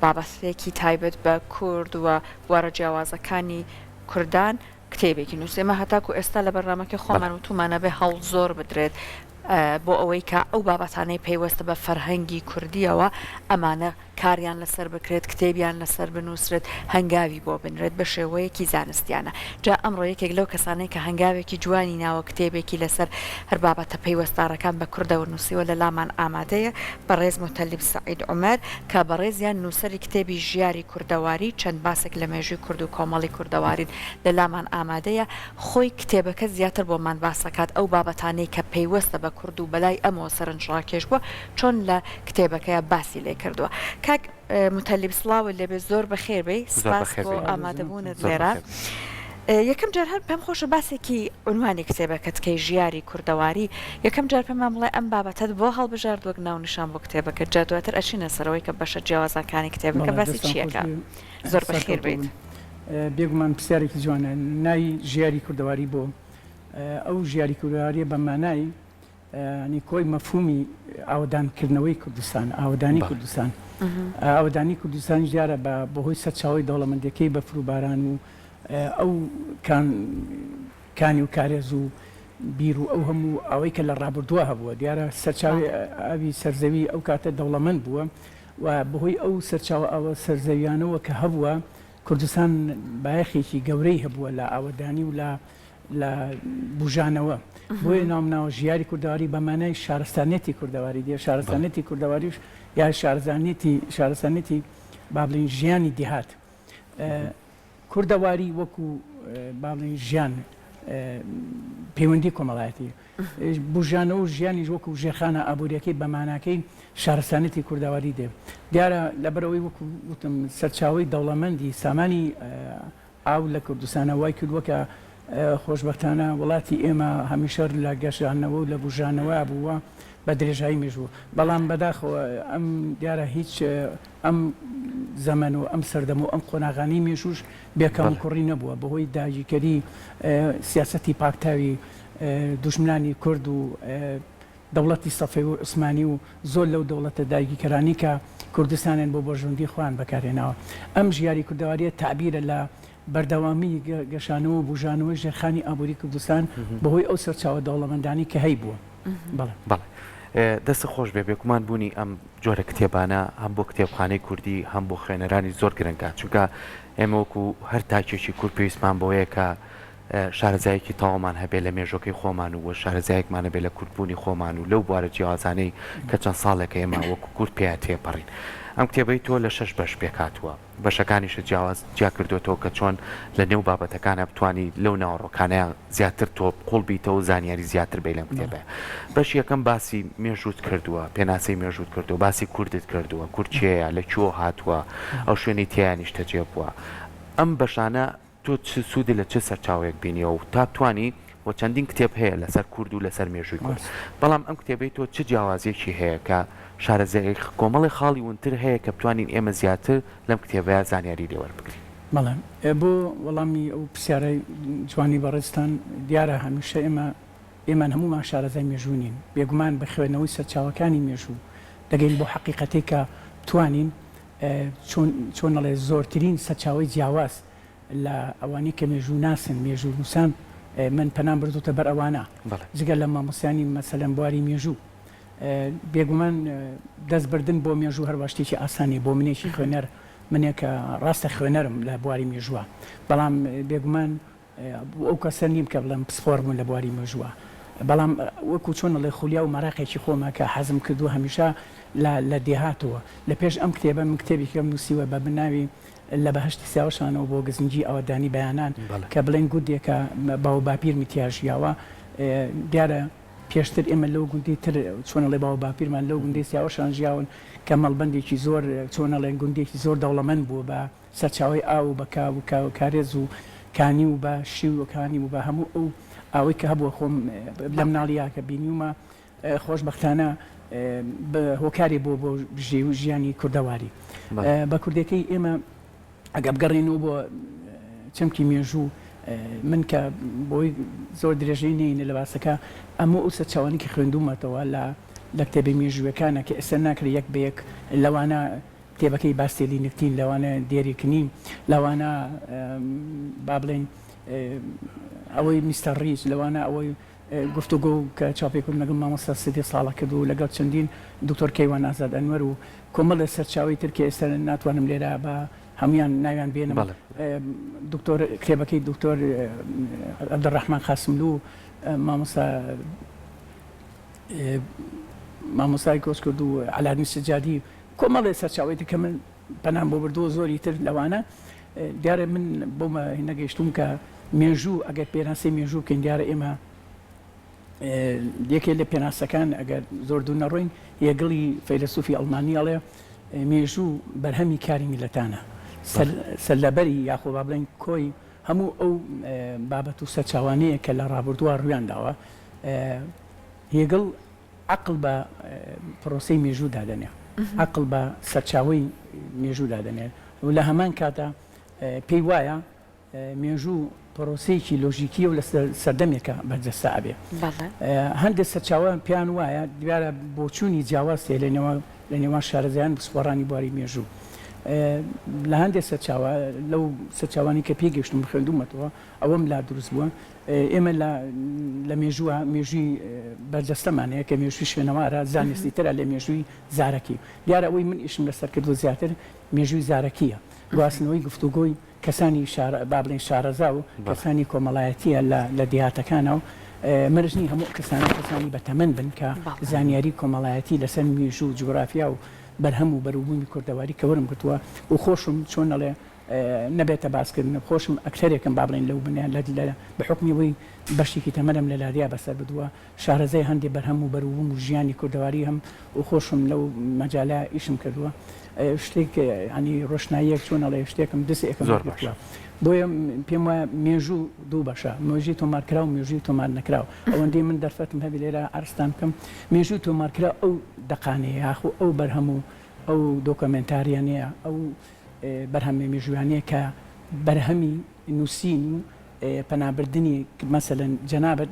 بابەتێکی تایبەت بە کورد و بوارە جیاوازەکانی کوردان کتێبێکی نووسی. ئێمە هەتاکو ئێستا لە بەرنامەکەی خۆمان وتوومانە بێ هەوڵ زۆر بدرێت بۆ ئەوەی کە ئەو بابەتانەی پەیوەستە بە فەرهەنگی کوردییەوە ئەمانە کاریان لەسەر بکرێت، کتێبیان لەسەر بنووسرێت، هەنگاوی بۆ بنرێت بە شێوەیەکی زانستیانە. جا ئەمڕۆ یەکێک لەو کەسانەی کە هەنگاوێکی جوانی ناوە کتێبێکی لەسەر هەر بابەتە پەیوەستدارەکان بە کوردەوە نووسیوە لە لامان ئامادەیە، بەڕێز موتەلیب سەعید عومەر کە بەڕێزیان نووسەری کتێبی ژیاری کوردەواری، چەند باسێک لە مێژووی کورد و کۆمەڵی کوردەوارین لە لامان ئامادەیە، خۆی کتێبەکە زیاتر بۆمان باس ئەکات ئەو بابەتانەی کە پەیوەستە بە کورد و بەلای ئەمەوە سەرنجڕاکێش بووە چۆن لە کتێبەکەیا باسی لێ کردووە. کاک موتەلیب سڵاوت لێ بێ زۆر بەخێر بێی سپاس بۆ ئامادەبوونت لێرە. یەکەم جار هەر پێم خۆشە باسێکی عنوانی کتێبەکەت کەی ژیاری کوردەواری یەکەم جار پێمان بڵێ ئەم بابەتەت بۆ هەڵبژارد وەک ناونیشان بۆ کتێبەکەت جا دواتر ئەچینە سەرەوەی کە بەشە جیاوازاکانی کتێبەکە باسی چیەکە زۆر بەخێر بێیت. بێگومان پرسیارێکی جوانە ناوی ژیاری کوردەواری بۆ ئەو ژیاری کوردەواریە بە مانای یانی کۆی مەفهومی ئاوەدان کردنەوەی کوردستان، ئاوەدانی کوردستان. ئاوەدانی کوردستانیش دیارە بە بەهۆی سەرچاوەی دەوڵەمەندیەکەی بەفر و باران و ئەو کان کانی و کارێز و بیر و ئەو هەموو ئاوەی کە لە ڕابردووە هەبووە دیارە سەرچاوەی ئاوی سەرزەوی ئەو کاتە دەوڵەمەند بووە و بەهۆی ئەو سەرچاوە ئاوە سەرزەویانەوە کە هەبووە کوردستان بایەخێکی گەورەی هەبووە لە ئاوەدانی و لە لە بوژانەوە بۆیە ناوم ناوە ژیاری کوردەواری بە مانای شارستانیەتی کوردەواری دێ شارستانیەتی کوردەواریش یا شارزانیەتی شارستانیەتی با بڵێین ژیانی دیهات کوردەواری وەکو با بڵێین ژیان پەیوەندی کۆمەڵایەتی بوژانەوە و ژیانیش وەکو ژێرخانە ئابووریەکەی بە ماناکەی شارستانیەتی کوردەواری دێ دیارە لەبەرئەوەی وەکو وتم سەرچاوەی دەوڵەمەندی سامانی ئاو لە کوردستانە وای کردووە کە خۆشبەختانە وڵاتی ئێمە هەمیشە لە گەشانەوە و لە بوژانەوە بووە بە درێژایی مێژوو بەڵام بەداخەوە ئەم دیارە هیچ ئەم زەمەن و ئەم سەردەم و ئەم قۆناغانەی مێژووش بێ کەموکوڕی نەبووە بەهۆی داگیرکەری سیاسەتی پاکتاوی دوژمنانی کورد و دەوڵەتی سەفەوی و عوسمانی و زۆر لەو دەوڵەتە داگیرکەرانەی کە کوردستانیان بۆ بەرژەوەندی خۆیان بەکارهێناوە. ئەم ژیاری کوردەوارییە تەعبیرە لە بەردەوامی گەشانەوە و بوژانەوەی ژێرخانی ئابووری کوردستان بەهۆی ئەو سەرچاوە دەوڵەمەندانەی کە هەیبووە. بەڵێ. بەڵێ. دەستت خۆش بێ. بێگومان بوونی ئەم جۆرە کتێبانە هەم بۆ کتێبخانەی کوردی هەم بۆ خوێنەرانی زۆر گرنگە. چونکە ئێمە وەکوو هەر تاکێکی کورد پێویستمان بەوەیە کە شارەزایەکی تەواومان هەبێ لە مێژوەکەی خۆمان و شارەزایەکمان هەبێ لە کوردبوونی خۆمان و لەو بوارە جیاوازانەی کە چەند ساڵێکە ئێمە وەکو کورد پێیا تێپەڕین. ئەم کتێبەی تۆ لە شەش بەش پێکهاتووە. بەشەکانیشت جیاواز جیا کردۆتەوە کە چۆن لە نێو بابەتەکانا بتوانی لەو ناوەڕۆکانەیا زیاتر تۆ قوڵ بیتەوە و زانیاری زیاتر بەی لەم کتێبەیا. بەشی یەکەم باسی مێژووت کردووە، پێناسەی مێژووت کردووە، باسی کوردت کردووە، کورد کێیە، لە کوێوە هاتووە، ئەو شوێنەی تێیا نیشتەجێ بووە. ئەم بەشانە تۆ چ سوودت لە چ سەرچاوەیەک بینیوە و تا بتوانی و چەندین کتێب هەیە لەسەر کورد و لەسەر مێژووی کورد بەڵام ئەم کتێبەی تۆ چ جیاوازیەکی هەیە کە شارەزایی کۆمەڵێ خاڵی ونتر هەیە کە بتوانین ئێمە زیاتر لەم کتێبەیا زانیاری لێ وەربگرین؟ بەڵێ بۆ وەڵامی ئەو پرسیارەی جوانی بەڕێزتان دیارە هەمیشە ئێمە ئێمان هەموومان شارەزای مێژوو نین بێگومان بە خوێندنەوەی سەرچاوەکانی مێژوو دەگەین بەو حەقیقەتەی کە بتوانین چۆن چۆن ئەڵێ زۆرترین سەرچاوەی جیاواز لە ئەوانەی کە مێژووناسن، مێژوونووسان، من پەنام بردووتە بەر ئەوانە، جگە لە مامۆستایانی مەسەلەن بواری مێژوو. بێگومان دەست بردن بۆ مێژوو هەروا شتێکی ئاسان نییە بۆ منێکی خوێنەر، منێک کە ڕاستە خوێنەرم لە بواری مێژووە، بەڵام بێگومان ئەو کەسە نیم کە بڵێم پسپۆڕ بووم لە بواری مێژووە، بەڵام وەکو چۆن ئەڵێ خولیا و مەراقێکی خۆمە کە حەزم کردووە هەمیشە لە لە دێهاتەوە لە پێش ئەم کتێبە من کتێبێکم نووسیوە بە ناوی لە بەهەشتی سیاوەشانەوە بۆ گزنگی ئاوەدانی بەیانان کە بڵێن گوندێکە باو باپیرمی تیا ژیاوە دیارە پێشتر ئێمە لەو گوندەی تر چۆن ئەڵێ باو باپیرمان لەو گوندەی سیاوەشان ژیاون کە مەڵبەندێکی زۆر چۆن ئەڵێن گوندێکی زۆر دەوڵەمەند بووە بە سەرچاوەی ئاو و بە کاو و کاو کارێز و کانی و بە شیو و کانی و بە هەموو ئەو ئاوەی کە هەبووە خۆم لە مناڵیا کە بینیومە خۆشبەختانە بە هۆکارێ بووە بۆ بژێوی ژیانی کوردەواری. بە کوردێکەی ئێمە ئەگە بگەڕێینەوە بۆ چەمکی مێژوو من کە بۆی زۆر درێژەی نەینە لە باسەکە ئەمە ئەو سەرچاوانەی کە خوێندوومەتەوە لە لە کتێبە مێژوویەکانە کە ئێستا ناکرێت یەک بە یەک لەوانە. کتێبەکەی باستێلی نکتین، لەوانە دێریک نیم، لەوانە با بڵێین ئەوەی میستەر ڕیچ، لەوانە ئەوەی گفتوگۆ کە چاوپێکەوتن لەگەڵ مامۆستا سدیق ساڵح کرد و لەگەڵ چەندین دکتۆر کەیوان ئازاد ئەنوەر و کۆمەڵێ سەرچاوەی تر کە ئێستا ناتوانم لێرە بە هەموویان ناویان بێنم دکتۆر کتێبەکەی دکتۆر عەبدولڕەحمان قاسملوو مامۆستا مامۆستای کۆچکردوو عەلادین سجادی کۆمەڵێ سەرچاوەی تر کە من پەنام بۆ بردووە زۆری تر لەوانە دیارە من بۆمە نەگەیشتوم کە مێژوو ئەگەر پێناسەی مێژوو بکەین دیارە ئێمە یەکێ لە پێناسەکان ئەگەر زۆر دوور نەڕۆین هێگڵی فەیلەسوفی ئەڵمانی ئەڵێ مێژوو بەرهەمی کاری میلەتانە سەرلەبەری یاخۆ با بڵێن کۆی هەموو ئەو بابەت و سەرچاوانەیە کە لە ڕابردووە ڕویان داوە هێگڵ عەقڵ بە پرۆسەی مێژوو دادەنێ، عەقڵ بە سەرچاوەی مێژوو دادەنێ و لە هەمان کاتا پێی وایە مێژوو پرۆسەیەکی لۆژیکییە و لە سەردەمێکا بەرجەستە ئەبێ. هەندێ سەرچاوە پێیان وایە، دیارە بۆچوونی جیاواز هەیە لە نێوان لە نێوان شارەزایان و پسپۆڕانی بواری مێژوو. لە هەندێ سەرچاوە لەو سەرچاوانەی کە پێی گەیشتووم خوێندوومەتەوە ئەوەم لا دروست بووە ئێمە لە لە مێژووە مێژووی بەرجەستەمان هەیە کە مێژووی شوێنەوارە زانستیترە لە مێژووی زارەکی. دیارە ئەوەی من ئیشم لەسەر کردووە زیاتر مێژووی زارەکییە، گواستنەوەی گفتوگۆی کەسانی شارە با بڵێین شارەزا و کەسانی کۆمەڵایەتییە لە لە دێهاتەکانا و مەرج نییە هەموو ئەو کەسانە کەسانی بەتەمەن بن کە زانیاری کۆمەڵایەتی لەسەر مێژوو و جوگرافیا و بەرهەم و بەروبوومی کوردەواری کە وەرم گرتووە و خۆشم چۆن ئەڵێ نەبێتە باسکردن خۆشم ئەکتەرێکم با بڵێین لەو بنە لە لە بە حوکمی ئەوەی بەشێکی تەمەنم لە لادیا بەسەر بردووە شارەزای هەندێ بەرهەم و بەروبووم و ژیانی کوردەواری هەم و خۆشم لەو مەجالە ئیشم کردووە شتێک یانی ڕۆشناییەک چۆن ئەڵێ شتێکم دزێکم زۆر باشە. وەرگرتووە بۆیە پێم وایە مێژوو دوو بەشە مێژووی تۆمارکراو و مێژووی تۆمار نەکراو ئەوەندەی من دەرفەتم هەبێ لێرە عەرزتان بکەم مێژووی تۆمارکراو ئەو دەقانەیە یاخو ئەو بەرهەم و ئەو دۆکۆمێنتاریانەیە ئەو بەرهەمە مێژوویانەیە کە بەرهەمی نووسین و پەنابردنی مەسەلەن جەنابت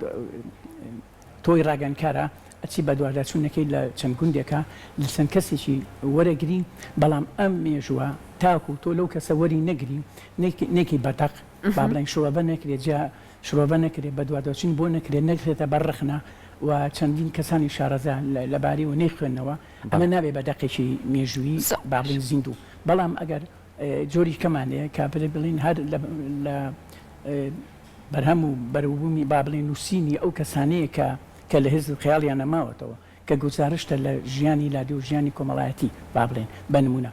تۆی ڕاگەنکارە ئەچی بەدواداچوونەکەی لە چەند گوندێکا لە چەند کەسێکی وەرەگری بەڵام ئەم مێژووە تاکو تۆ لەو کەسە وەری نەگری نەیکەی بە دەق با بڵێین شرۆڤە نەکرێت جیا شرۆڤە نەکرێت بەدواداچوون بۆ نەکرێت نەکرێتە بەر ڕەخنە و چەندین کەسانی شارەزا لەبارەیەوە نەیخوێننەوە ئەمە نابێ بە دەقێکی مێژوویی با بڵێین زیندوو، بەڵام ئەگەر جۆری کەمان هەیە کە بڵێین هەر لە بەرهەم و بەروبوومی با بڵێین نووسینی ئەو کەسانەیە کە کە لە هزر و خەیاڵیانە ماوەتەوە کە گوزارشتە لە ژیانی لادێ و ژیانی کۆمەڵایەتی با بڵێین بە نموونە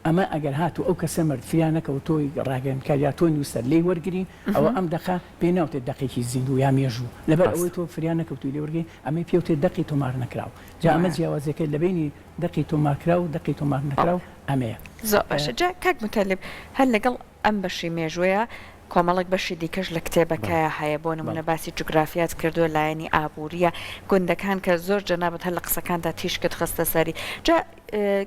ئەمە ئەگەر هاتوو ئەو کەسە مرد فریا نەکەوت تۆی ڕاگەیەندکار یا تۆی نووسەر لێی وەرگری ئەوە ئەم دەقە پێی ناوترێت دەقێکی زیندوو یا مێژوو لەبەر ئەوەی تۆ فریا نەکەوتووی لێ وەرگری ئەمەی پێوترێت دەقی تۆمار نەکراو. جا ئەمە جیاوازیەکە لە بەینی دەقی تۆمارکراو و دەقی تۆمار نەکراو ئەمەیە. زۆر باشە جا کاک موتەلیب هەر لەگەڵ ئەم بەشی مێژووەیا کۆمەڵێک بەشی دیکەش لە کتێبەکەیا هەیە بۆ نموونە باسی جوگرافیات کردووە لایەنی ئابووریە گوندەکان کە زۆر جەنابت هەر لە قسەکانتا تیشکت خستە سەری جا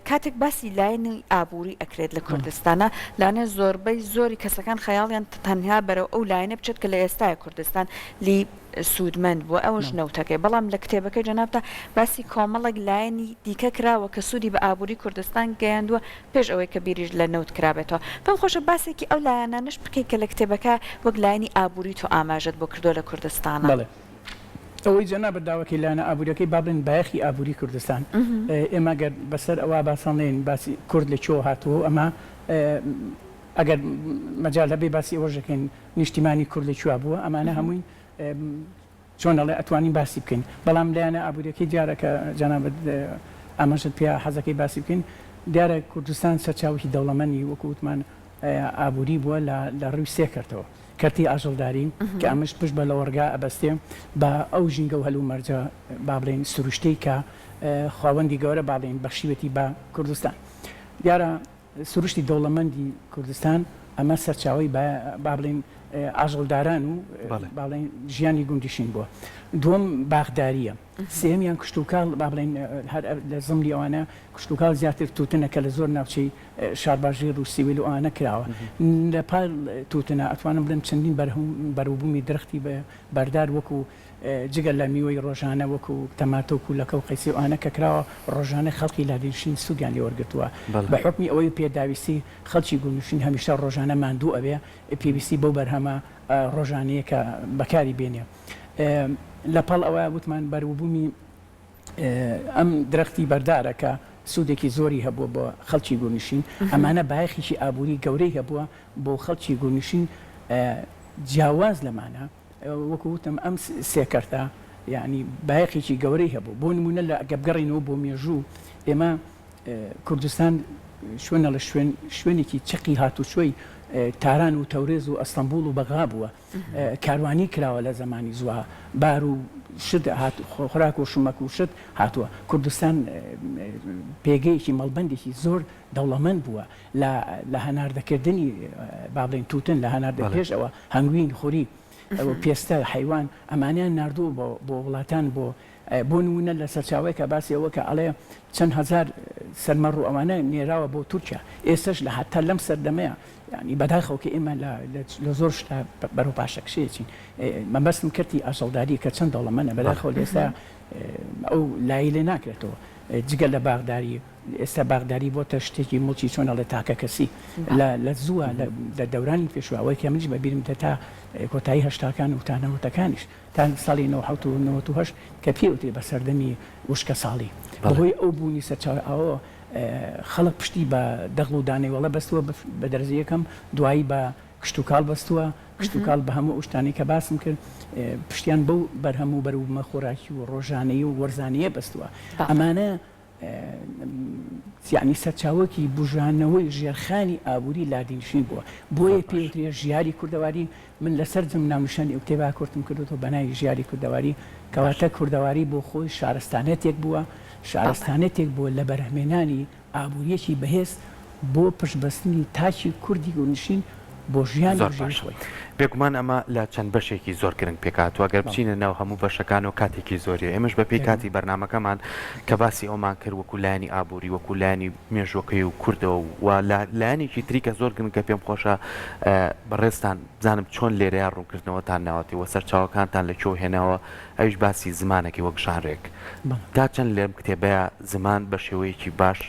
کاتێک باسی لایەنی ئابووری ئەکرێت لە کوردستانا لانێ زۆربەی زۆری کەسەکان خەیاڵیان تەنها بەرەو ئەو لایەنە بچێت کە لە ئێستایا کوردستان لی سوودمەند بووە ئەوەش نەوتەکەی، بەڵام لە کتێبەکەی جەنابتا باسی کۆمەڵێک لایەنی دیکە کراوە کە سوودی بە ئابووری کوردستان گەیاندووە پێش ئەوەی کە بیریش لە نەوت کرابێتەوە. پێم خۆشە باسێکی ئەو لایەنانەش بکەی کە لە کتێبەکە وەک لایەنی ئابووری تۆ ئاماژەت بۆ کردووە لە کوردستانا. بەڵێ. ئەوەی جەنابت داواکەی لایەنە ئابووریەکەی با بڵێین بایەخی ئابووری کوردستان. ئێمە گەر بەسەر ئەوە باسان نەیەین باسی کورد لە کوێوە هاتووە و ئەمە ئەگەر مەجال هەبێ باسی ئەوەش دەکەین نیشتیمانی کورد لە کوێ بووە ئەمانە هەمووی چۆن ئەڵێ ئەتوانین باسی بکەین بەڵام لایەنە ئابووریەکەی دیارە کە جەنابت ئاماژەت پێ حەزەکەی باسی بکەین دیارە کوردستان سەرچاوەکی دەوڵەمەنی وەکو وتمان ئابووری بووە لە لە ڕووی سێ کەرتەوە کەرتی ئاژەڵداری کە ئەمەش پشت بە لەوەڕگا ئەبەستێ بە ئەو ژینگە و هەلومەرجە با بڵێین سروشتەی کە خواوەندی گەورە با بڵێین بەخشیوێتی بە کوردستان دیارە سروشتی دەوڵەمەندی کوردستان، ئەمە سەرچاوەی با بڵێین. ئاژەڵداران و با بڵێین ژیانی گوندیشین بووە. دووەم باخدارییە. سێیەمیان کشتوکاڵ با بڵێین هەر لە زمنی ئەوانە کشتوکاڵ زیاتر تووتنە کە لە زۆر ناوچەی شارباژێڕ و سیوەیل و ئەوانە کراوە. لە پاڵ تووتنە ئەتوانم بڵێم چەندین بەرهەم بەروبوومی درەختی بەردار وەکوو جگە لە میوەی ڕۆژانە وەکو تەماتە و کولەکە و قەیسی و ئەوانە کە کراوە ڕۆژانە خەڵکی لادێنشین سوودیان لێ وەرگرتووە بە حوکمی ئەوەی پێداویستی خەڵکی گوندنشین هەمیشە ڕۆژانە ماندوو ئەبێ پێویستی بەو بەرهەمە ڕۆژانەیە کە بەکاری بێنێ لە پاڵ ئەوە وتمان بەروبوومی ئەم درەختی بەردارە کە سوودێکی زۆری هەبووە بۆ خەڵکی گوندنشین ئەمانە بایەخێکی ئابووری گەورەی هەبووە بۆ خەڵکی گوندنشین جیاواز لەمانە وەکو وتم ئەم سێ کەرتە یانی بایەخێکی گەورەی هەبوو بۆ نموونە لە ئەگە بگەڕێینەوە بۆ مێژوو ئێمە کوردستان شوێنە لە شوێن شوێنێکی چەقی هاتوچۆی تاران و تەورێز و ئەستەنبوڵ و بەغا بووە کاروانی کراوە لە زەمانی زووە بار و شت هات خۆراک و شمەک و شت هاتووە کوردستان پێگەیەکی مەڵبەندێکی زۆر دەوڵەمەند بووە لە لە هەناردەکردنی با بڵێین تووتن لە هەناردە پێش ئەوە هەنگوین خوری پێستە حەیوان ئەمانەیان ناردووە بۆ بۆ وڵاتان بۆ بۆ نموونە لە سەرچاوەیەکا باسی ئەوە کە ئەڵێ چەند هەزار سەر مەڕ و ئەوانە نێراوە بۆ تورکیا ئێستەش لە هەتا لەم سەردەمەیە یانی بەداخەوە کە ئێمە لە لە زۆر شتا بەرەو پاشەکشێ چین مەبەستم کەرتی ئاژەڵداری کە چەند دەوڵەمەنە بەداخەوە لە ئێستا ئەو لای لێ ناکرێتەوە جگە لە باخداری ئێستا باخداری بۆتە شتێکی موڵکی چۆن ئەڵێ تاکەکەسی لە لە زووە لە دەورانی پێشوو ئەوەی کە منیش بە بیرم دێ تا کۆتایی هەشتاکان و تا نەوەتەکانیش تا ساڵی 97 و 98 کە پێی وترێ بە سەردەمی وشکەساڵی بەهۆی ئەو بوونی سەرچاوەی ئاوەوە خەڵک پشتی بە دەغڵ و دانەوێڵە بەستووە بە دەرەجە یەکەم دوایی بە کشتوکاڵ بەستووە کشتوکاڵ بە هەموو ئەو شتانەی کە باسم کرد پشتیان بەو بەرهەم و بەروبوومە خۆراکی و ڕۆژانەیی و وەرزانەیە بەستووە ئەمانە یەعنی سەرچاوەکی بوژانەوەی ژێرخانی ئابووری لادینشین بووە، بۆیە پێی وترێ ژیاری کوردەواری، من لە سەرجەم ناونیشانی ئەو کتێبە کورتم کردۆتەوە بە ناوی ژیاری کوردەواری، کەواتە کوردەواری بۆ خۆی شارستانیەتێک بووە، شارستانیەتێک بووە لە بەرهەمێنانی ئابووریەکی بەهێز بۆ پشتبەستنی تاکی کوردی گوندنشین بۆ ژیان و زۆر بژێوی باشە خۆی. بێگومان ئەمە لە چەند بەشێکی زۆر گرنگ پێکهاتووە گەر بچینە ناو هەموو بەشەکانەوە کاتێکی زۆریە ئێمەش بەپێی کاتی بەرنامەکەمان کە باسی ئەومان کرد وەکو لایەنی ئابووری وەکو لایەنی مێژووەکەی و کوردەوە و لە لایەنێکی تری کە زۆر گرنگە پێم خۆشە بەڕێزتان بزانم چۆن لێرەیا ڕوونکردنەوەتان ناوەتێ و سەرچاوەکانتان لە کوێوە هێناوە ئەویش باسی زمانەکەی وەک ژانرێک تا چەند لەم کتێبەیا زمان بە شێوەیەکی باش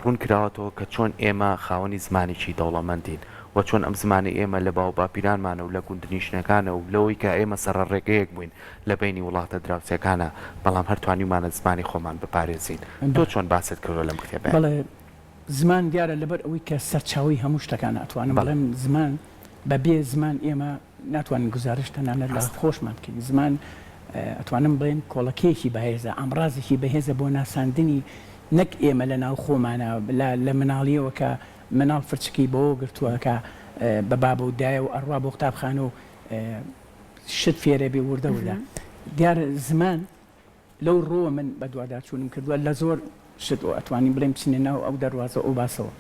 ڕوون کراوەتەوە کە چۆن ئێمە خاوەنی زمانێکی دەوڵەمەندین و چۆن ئەم زمانەی ئێمە لە باوباپیرانمانە و لە گوندنیشنەکانە و لەوەی کە ئێمە سەڕەڕێگەیەک بووین لە بەینی وڵاتە دراوسێکانا بەڵام هەر توانیومانە زمانی خۆمان بپارێزین. تۆ چۆن باست کردووە لەم کتێبەیا؟ بەڵێ زمان دیارە لەبەر ئەوەی کە سەرچاوەی هەموو شتەکانە ئەتوانم بڵێم زمان بە بێ زمان ئێمە ناتوانین گوزارشت تەنانەت لە خۆشمان بکەین. زمان ئەتوانم بڵێم کۆڵەکەیەکی بەهێزە، ئامڕازێکی بەهێزە بۆ ناساندنی نەک ئێمە لە ناو خۆمانا لە مناڵیەوە کە مناڵ فرچکی بەوە گرتووە کە بە بابە و دایە و ئەڕوا بۆ قوتابخانە و شت فێرە بێ وردە وردە دیارە زمان لەو ڕووە من بەدواداچوونم کردووە لە زۆر شت و ئەتوانین بڵێم بچینە ناو ئەو دەروازە ئەو باسەوە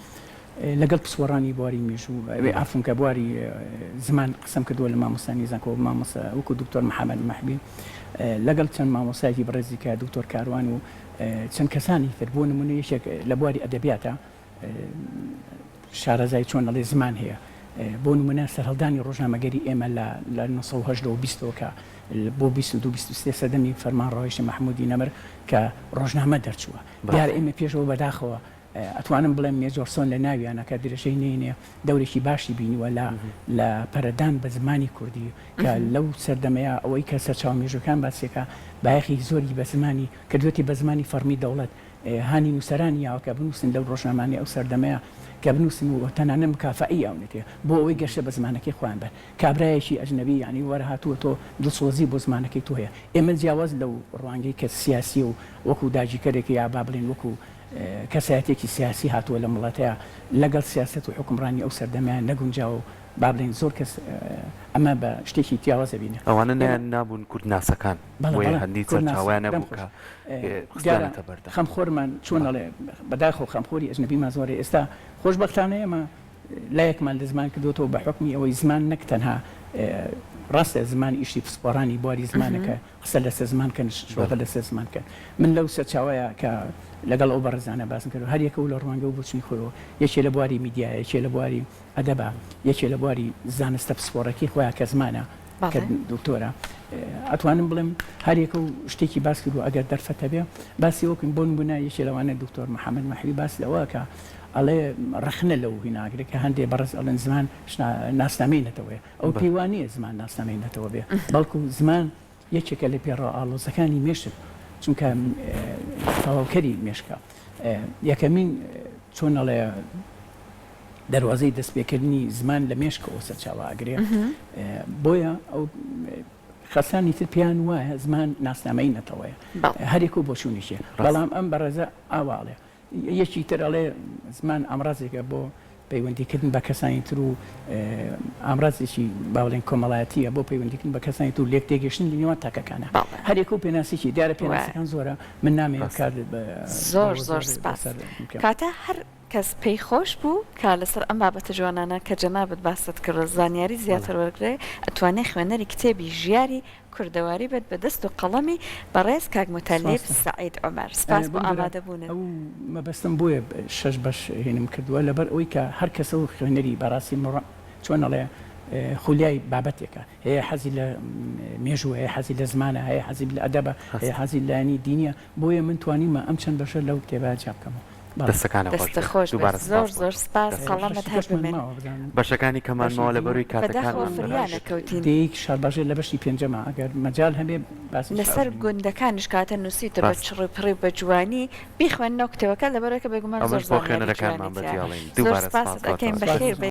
لەگەڵ پسپۆڕانی بواری مێژوو عەفوم کە بواری زمان قسەم کردووە لە مامۆستانی زانکۆ مامۆستا وەکو دکتۆر محەمەد مەحوی لەگەڵ چەند مامۆستایەکی بەڕێزی کە دکتۆر کاروان و چەند کەسانی تر بۆ نمونە یەکێک لە بواری ئەدەبیاتە شارەزای چۆن ئەڵێ زمان هەیە بۆ نمونە سەرهەڵدانی ڕۆژنامەگەری ئێمە لە لە 1970 و 20 کە بۆ 22 23 سەردەمی فەرمانڕەوایشی مەحمودی نەمر کە ڕۆژنامە دەرچووە دیار ئێمە پێشەوە بەداخەوە ئەتوانم بڵێم مێجۆرسۆن لە ناویانە کە درێژەی نەینێ دەورێکی باشی بینیوە لە لە پەرەدان بە زمانی کوردی کە لەو سەردەمەیە ئەوەی کە سەرچاوە مێژووەکان باسیەکە بایەخی زۆری بە زمانی کردوێتی بە زمانی فەڕمی دەوڵەت هانی نووسەرانی یاوە کە بنووسن لەو ڕۆژنامانەی ئەو سەردەمەیە کە بنووسن و تەنانەت مکافەئی یاونەتێ بۆ ئەوەی گەشە بە زمانەکەی خۆیان بەن. کابرایەکی ئەجنەبی یانی وەرە هاتووە تۆ دڵسۆزی بۆ زمانەکەی تۆ هەیە. ئێمە جیاواز لەو ڕوانگەی کە سیاسییە و وەکوو داگیرکەرێک یا با بڵێین وەکوو کەسایەتییەکی سیاسی هاتووە لەم وڵاتەیا لەگەڵ سیاسەت و حوکمڕانی ئەو سەردەمەیان نەگونجاوە و با بڵێین زۆر کەس ئەمە بە شتێکی جیاواز ئەبینێ. ئەوانە نایان نابوون کوردناسەکان. بەڵێ بۆیە بەڵێ هەندی کوردناس سەرچاوەیان دەم نەبوو خۆش. کە دیارە خستویانەتە بەردەم. خەمخۆرمان چۆن ئەڵێ بەداخەوە خەمخۆری ئەجنەبیمان زۆرە ئێستا خۆشبەختانە ئێمە. لایەکمان لە زمان کردوەتەوە بە حوکمی ئەوەی زمان نەک تەنها ڕاستە زمان ئیشی پسپۆڕانی بواری زمانە کە قسە لەسەر زمان کەن شرۆڤە لەسەر زمان کەن من لەو سەرچاوەیە کە لەگەڵ ئەو بەڕێزانە باسم کرد هەر یەکە و لە ڕوانگە و بۆچونی خۆیەوە یەکێ لە بواری میدیا یەکێ لە بواری ئەدەبە یەکێ لە بواری زانستە پسپۆڕەکەی خۆیان کە زمانە کە دکتۆرە ئەتوانم بڵێم هەر یەکە و شتێکی باس کردووە ئەگەر دەرفەت هەبێ باسی وەکن بۆ نمونە یەکێ لەوانە دکتۆر محەممەد مەحوی باس لەوە کە ئەڵێ ڕەخنە لەو هیناگرێ کە هەندێ بەڕێز ئەڵێن زمان ناسنامەی نەتەوەیە ئەو پێی وا نییە زمان ناسنامەی نەتەوە بێ بەڵکو زمان یەکێکە لە پێڕەوە ئاڵۆزەکانی مێشک چونکە تەواوکەری مێشکە یەکەمین چۆن ئەڵێ دەروازەی دەستپێکردنی زمان لە مێشکەوە سەرچاوە ئەگرێ بۆیە ئەو خەسانی تر پێیان وایە زمان ناسنامەی نەتەوەیە هەرێک و بۆچوونیشێ بەڵام ئەم بەڕێزە ئاواڵێ یەکی تر ئەڵێ زمان ئامرازێکە بۆ پەیوەندیکردن بە کەسانی تر و ئامرازێکی با بڵێین کۆمەڵایەتییە بۆ پەیوەندیکردن بە کەسانی تر و لێکتێگەیشتن لە نێوان تاکەکانە. هەر یەکە و پێناسێکی دیارە پێناسەکان زۆرە من نامەوێت کات زۆر زۆر سپاس کاتە هەر کەس پێی خۆش بوو کە لەسەر ئەم بابەتە جوانانە کە جەنابت باست کرد زانیاری زیاتر وەرگرێ ئەتوانێ خوێنەری کتێبی ژیاری کوردەواری بێت بە دەست و قەڵەمی بەڕێز کاک موتەلیب سەعید عومەر. سپاس بۆ بمبورە ئامادەبوونت. ئەو مەبەستم بۆیە شەش بەش هینم کردووە لەبەر ئەوەی کە هەر کەسە و خوێنەری بەڕاستی مڕ چۆن ئەڵێ خولیای بابەتێکە هەیە حەزی لە مێژوو هەیە حەزی لە زمانە هەیە حەزی لە ئەدەبە هەیە حەزی لایەنی دینیە بۆیە من توانیومە ئەم چەند بەشە لەو کتێبە جیا بکەمەوە. بەڵێ. دەستەکانت خۆش دەستت بێت خۆش بێت دووبارە زۆر سپاس بۆ زۆر تۆ. سپاس دەست خۆش. قەڵەمت بەشی هەر کەشمان بمێنێ. ماوە بزانم بەشەکانی کەمان بەشی ماوە دی لەبەروی بەداخەوە کاتەکانمان فریا بەرەو. نەکەوتین. دێیک شارباژێر لە بەشی پێنجەمە ئەگەر مەجال هەبێ باسی لەسەر شارباژێر. گوندەکانیش کاتە نوسیوتە بە ڕاست. چڕ و پڕی و بە جوانی بیخوێننەوە کتێبەکە لەبەرئەوەی کە بێگومان زۆر ئەمەش بۆ زانیاری جوانی خوێنەرەکانمان تیایە بەجێ ئەڵێین. زۆر دووبارە سپاست سپاس بۆ ئەکەین تۆ. بەخێر سپاس. بێی.